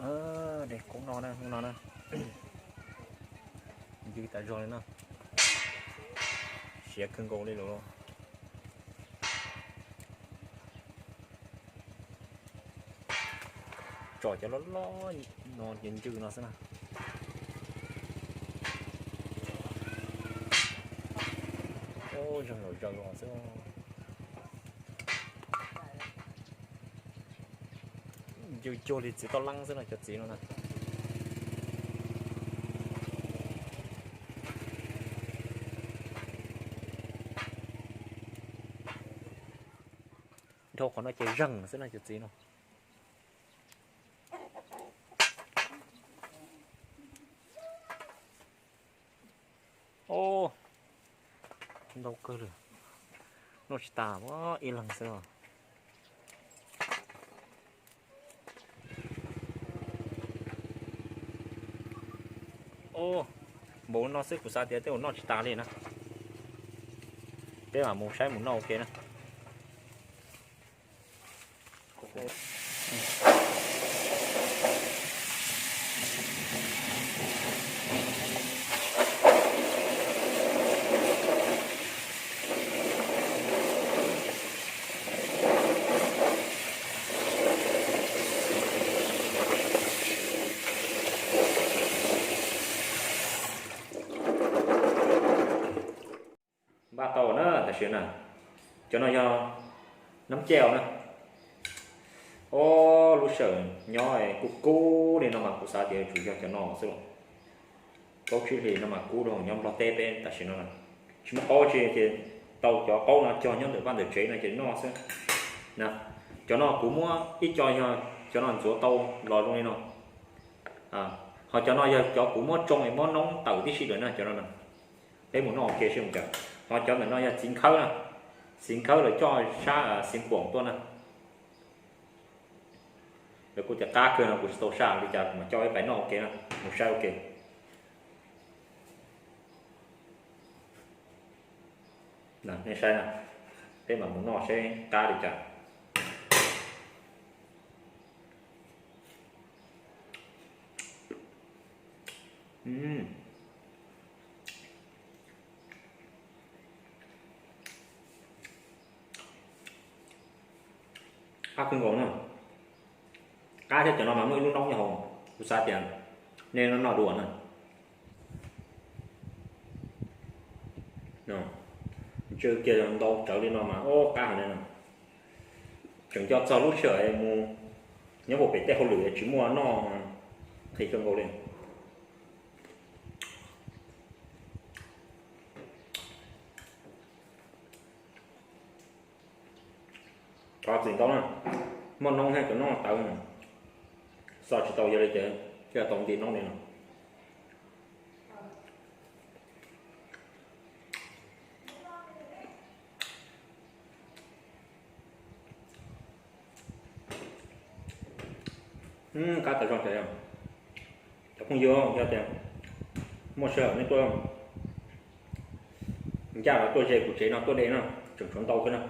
De qoob no na, hnub no na, ncw tas zog li no, siav kawg nkaus li lawm. Tsom cov loj loj no ces ncw no xwb na. Zeeg zaum zaws los xwb. Ncw cuag li txiv toj leeb xwb no, cov txiv no na. Dhau qhov no ces zeeg xwb no cov txiv no. Ntau kawg li, noj tsis tas, ib leeg xwb. Npaum no xwb kuv xav tias tej zaum noj tsis tas li na. Peb mam mus saib mus noj ua ke na. Npaj tau na tam sim na. Cov no yog nab caj na. Ob lub sij hawm nyob kub kub li no mas kuv xav tias tsuas yog cov no xwb los. Plaub tsib hlis no mas kub rau nyob Nplog teb peb tam sim no na. Tsis muaj qaub tsi ces tau cov qaub no cog nyob ntawm vaj ntawm tsev no ces noj xwb na. Cov no kuv muab ib co yog cov no ntxuav tau los zoo li no. Ho cov no yog cov kuv muab tsoo es muab noob tawm tib si lawm na cov no na. Peb mus noj ua ke seb mus cas. Ho cov ntawm no yog txiv nkhawb na, txiv nkhawb lawv coj sab Xiav Khuam tuaj na. Lawv kuj tias qab kawg no kuv tsis tau saj li cas kuv mam coj peb pais noj ua ke na, mus saib ua ke. Nej saib na, peb mam mus noj seb qab li cas. Qab kawg nkaus na. Qab thiab cov no mas muaj ib lub noob nyob hauv, kuv xav tias nej noj noj dua na. Ntsw kiag ntau tsawv li no mas ua qab heev li no. Tseem nco txog lub sij hawm mus nyob puag pem tej hauj lwm tsis muaj noj, qhis kawg nkaus li. Qhov txim ntau na, muaj noob thiab cov noob tawv, xo tsis tau yog li ces thiaj tau nti noob li no. Qab tas zog ces cov phooj ywg, yog tias muaj sij hawm nej tuaj ncaj los tuaj ze kuv tsev no tuaj de na, tseem tshuav ntau thiab na.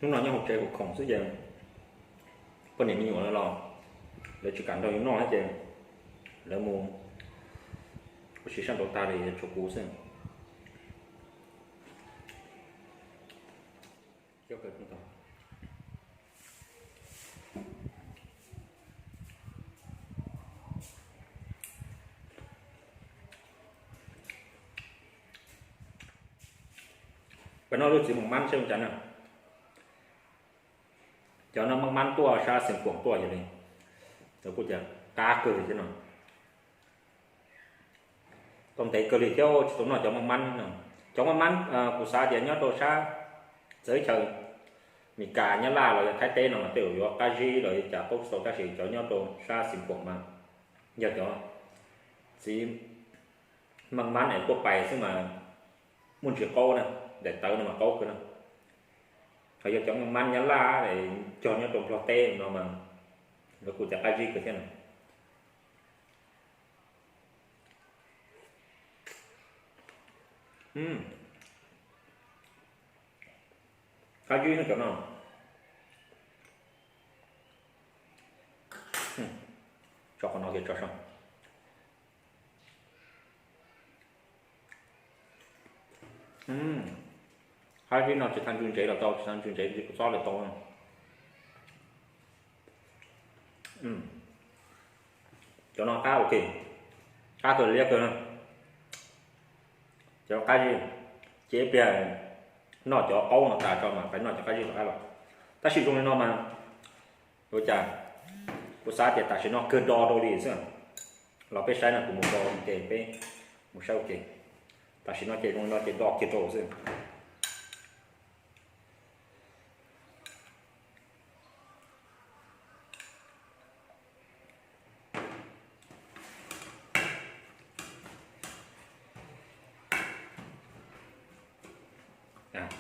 Hnub no nyob hauv tsev kuv khoom xwb ces poj niam me nyuam lawv los, lawv tsis kam nrog yus noj thiab ces lawv mus ua si sab nraud tag li tshuav kuv xwb. Peb noj lub txiv mus mab seb ua cas na. Cov no maj mab tuaj sab Xeev Khuam tuaj yog li, lawv kuj tias qab kawg li thiab no. Tau ntev kawg li thiab tsis tau noj cov maj mab no. Cov maj mab kuv xav tias nyob rau sab txawv chaw Mes Kas, Nyab Laj los yog Thaib teb no mas tej zaum yuav qab zib los yuav cas paub tsis tau, tab sis cov nyob rau sab Xeev Khuam mas yog cov txiv maj mab es tuaj pais xwb mas muaj ntsis qaub na, daim tawv no mas qaub kawg na. Ho yog cov maj mab Nyab Laj cog nyob rau Nplog teb no mas lawv kuj tias qab zib kawg thiab no. Qab zib cov no. Tso qhov no kiag tso so. Qab zib no tsis tau ntsw ntsev los tau, tsis tau ntsw ntsev kuv txob lawm tau. Cov no qab ok, qab kawg liab kawg no. Cov qab zib, ces ib pliag noj cov qaub no tas tso mas peb noj cov qab zib rov qab los. Tab sis zoo li no mas ua cas kuv xav tias tam sim no kawg do rau li xwb. Los peb saib no kuv mus do ua ke, peb mus saib ua ke. Tam sim no ces zoo li no ces do kiag rau xwb.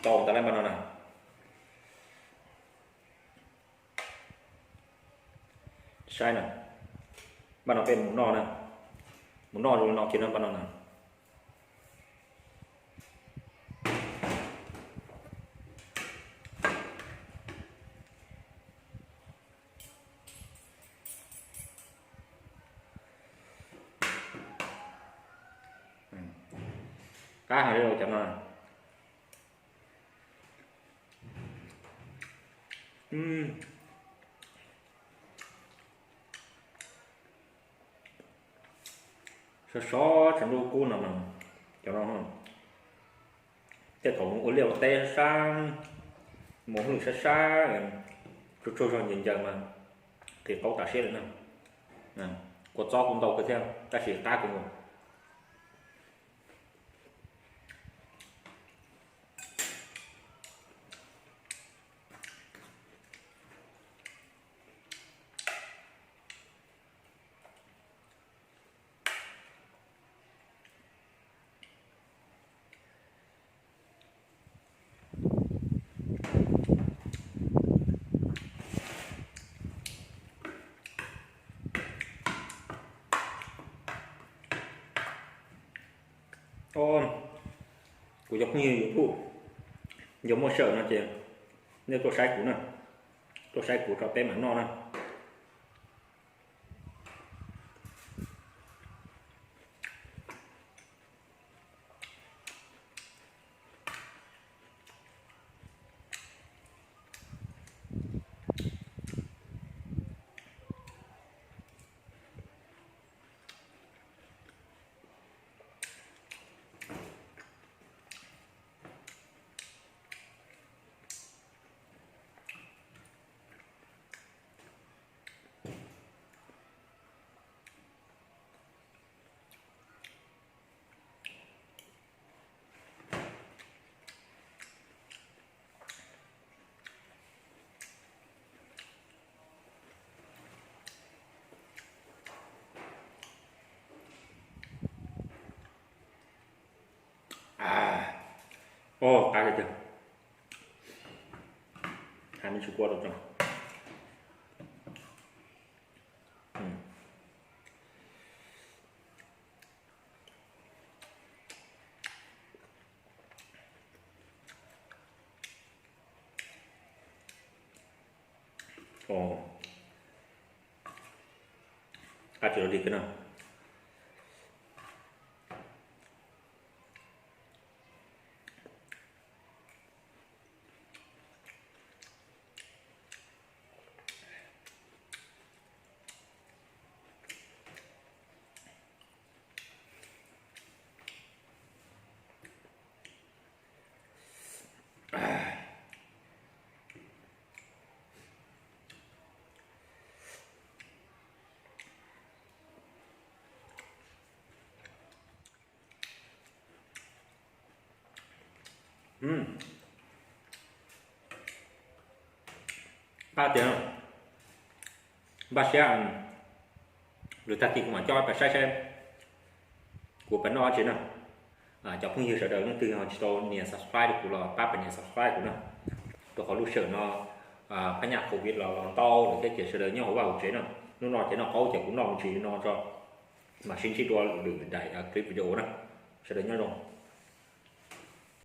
Tau tas lawm npaj no na. Saib na, npaj no peb mus noj na, mus noj zoo li no kiag na npaj no na. Qab heev li cov no. Sov sov tsaus ntuj kub no mas cov no tej thaum mus ua liaj ua teb sab sab, mus hauj lwm sab sab, tsuag tsuag zog ncaws ncaws mas qis qaub tas siab li na. Kua txob kuj ntau kawg thiab tab sis qab kawg nkaus. Kuv cov phooj ywg YouTube, yog muaj sij hawm no ces nej tuaj saib kuv na, tuaj saib kuv tso peb mam noj na. Qab li cas, hais me ntsis kua rau tso. Qab tsis li kawg na. Npaj tias npaj siab, lwm tag kis kuv mam coj peb saib saib kuv peb noj tsi na. Cov phooj ywg sawv daws leej twg ho tsis tau nias subscribe rau kuv los pab pab nias subscribe kuv na, rau qhov lub sij hawm no phab nyaj covid los los ntau lawm thiab ces sawv daws nyob hauv vaj hauv tsev no. Hnub no ces noj qaub ces kuv noj me ntsis no tso, mam sib ntsib dua lwm daim clip video na. Sawv daws nyob zoo.